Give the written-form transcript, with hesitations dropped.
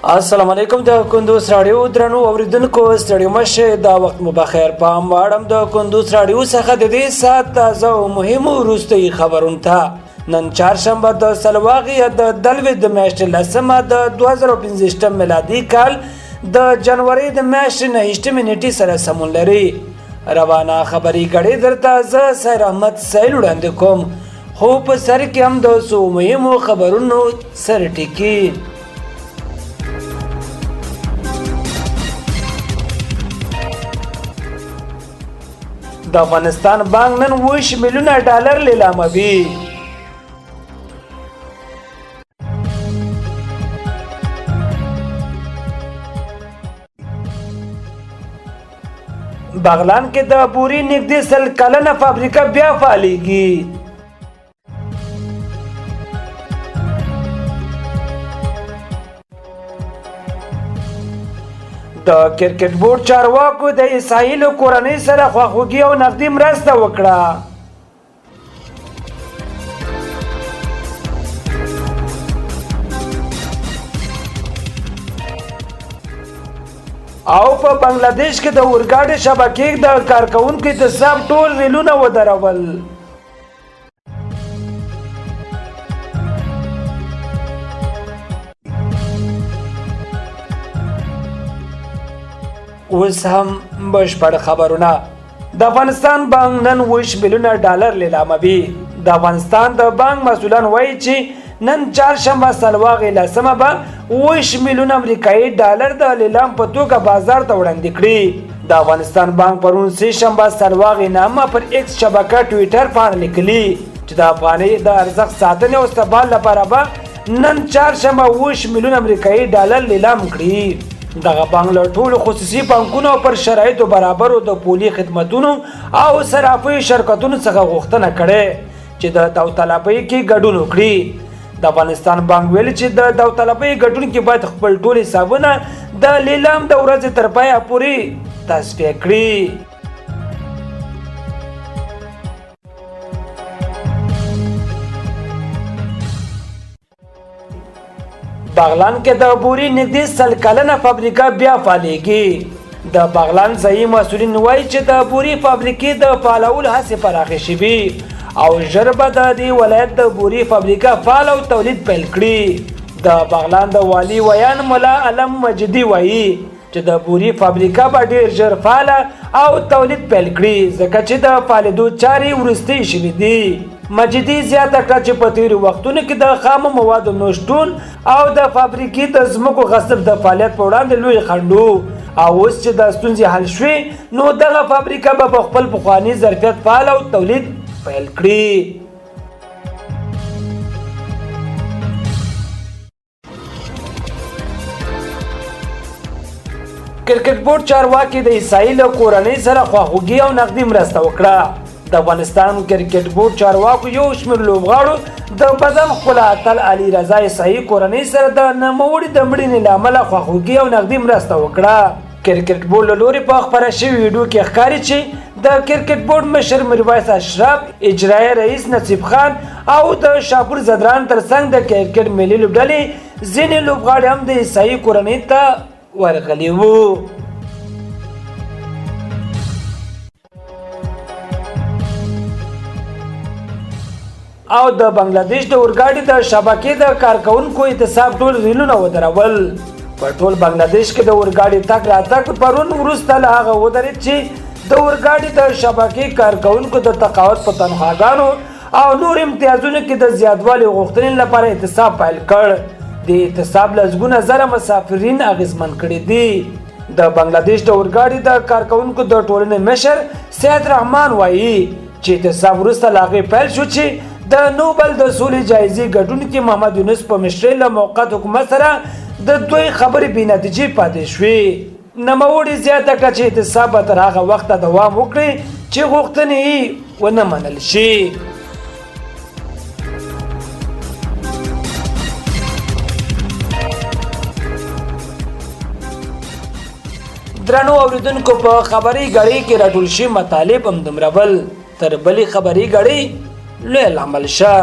السلام علیکم د کندوز راډیو درنو اوریدونکو، ستړي مه شئ. دا وخت مو بخیر. پام واړم د کندوز راډیو څخه د دې ساعت تازه او مهمو وروستیو خبرونو ته. نن چهارشنبه د سلواغې یا د دلوې د میاشتې 10مه د 2025 میلادي کال د جنورۍ د میاشتې 29مې نیټې سره سمون لري. روانه خبري ګړۍ درته زه سیر احمد سیل وړاندې کوم، خو په سر کې هم د څو مهمو خبرونو سر ټکي. د افغانستان بانک نن 20 میلیونه ډالر لیلاموي. بغلان کې د بوري نږدې 100 کلنه فابریکه بیا فعالېږي. د کرکټ بورډ چارواکو د اسرائیل کورنۍ سره خواخوږي او نقدي مرسته وکړه. او په بنگلاديش کې د اورګاډي شبکې د کارکوونکو اعتصاب ټول ریلونه ودرول. اوس هم بشپړ خبرونه. د افغانستان بانک نن 20 میلیونه ډالر لیلاموي. د افغانستان د بانک مسولان وایي چې نن چهارشنبه سلواغې 10مه به 20 میلیونه امریکایي ډالر د لیلام په توګه بازار ته وړاندې کړي. د افغانستان بانک پرون سه شنبه سلواغې 9مه پر ایکس شبکه ټویټر پاڼه لیکلي چې د افغانۍ د ارزښت ساتنې او ثبات لپاره به نن چهارشنبه 20 میلیونه امریکایي ډالر لیلام کړي. دغه بانک له ټولو خصوصي بانکونو او پر شرایطو برابرو د پولي خدمتونو او صرافیو شرکتونو څخه غوښتنه کړې چې د داوطلبۍ کې ګډون وکړي. د افغانستان بانک ویلي چې د داوطلبۍ ګټونکي باید خپل ټول حسابونه د لیلام د ورځې تر پایه پورې تصفیه کړي. بغلان کې د بوري نږدې 100 کلنه فابریکه بیا فعالېږي. د بغلان ځایي مسؤلین وایي چې د بوري فابریکې د فعالولو هڅې پراخې شوي او ژر به د دې ولایت د بوري فابریکه فعال او تولید پیل کړي. د بغلان د والي ویاند ملا علم مجیدي وایي چې د بوري فابریکه به ډیر ژر فعاله او تولید پیل کړي، ځکه چې د فعالېدو چارې وروستۍ شوې دي. مجیدي زیاته کړه چې په تېرو وختونو کې د خامو موادو نشتون او د فابریکې د ځمکو غصب د فعالیت په وړاندې لوی خنډ و، او اوس چې دا ستونزې حل شوې نو دغه فابریکه به په خپل پخواني ظرفیت فعال او تولید پیل کړي. کرکټ بورډ چارواکي د عیسائی له کورنۍ سره خواخوږي او نقدي مرسته وکړه. د افغانستان کرکټ بورډ چارواکو یو شمېر لوبغاړو د بدن ښکلا اتل علي رضا عیسائی کورنۍ سره د نوموړي د مړینې له امله خواخوږي او نقدي مرسته وکړه. کرکټ بورډ له لوري په خپره شوې ویډیو کې ښکاري چې د کرکټ بورډ مشر میرویس اشرف، اجرایي رئیس نصیب خان او د شاپور ځدران ترڅنګ د کرکټ ملي لوبډلې ځینې لوبغاړي هم د عیسايي کورنۍ ته ورغلي وو. او د بنگلاديش د اورګاډي د شبکې د کارکوونکو اعتصاب ټول ریلونه ودرول. په ټول بنگلاديش کې د اورګاډي تګ راتګ پرون وروسته له هغه ودرېد چې د اورګاډي د شبکې کارکوونکو د تقاعد په تنخواګانو او نور امتیازونو کې د زیاتوالي غوښتنې لپاره اعتصاب پیل کړ. د اعتصاب لسګونه زره مسافرین اغېزمن کړي دي. د بنگلاديش د اورګاډي د کارکوونکو د ټولنې مشر سید رحمان وایي چې اعتصاب وروسته له هغې پیل شو چې د نوبل د سولې جایزې ګټونکي محمد یونس په مشرۍ له موقت حکومت سره د دوی خبرې بې نتیجې پاتې شوې. نوموړي زیاته کړه چې اعتصاب به تر هغه وخته دوام وکړي چې غوښتنې یې ونه منل شي. درنو اوریدونکو، په خبري غړي کې راټول شي مطالب هم دومره ول. تر بلې خبري غړي لوی لامل شه.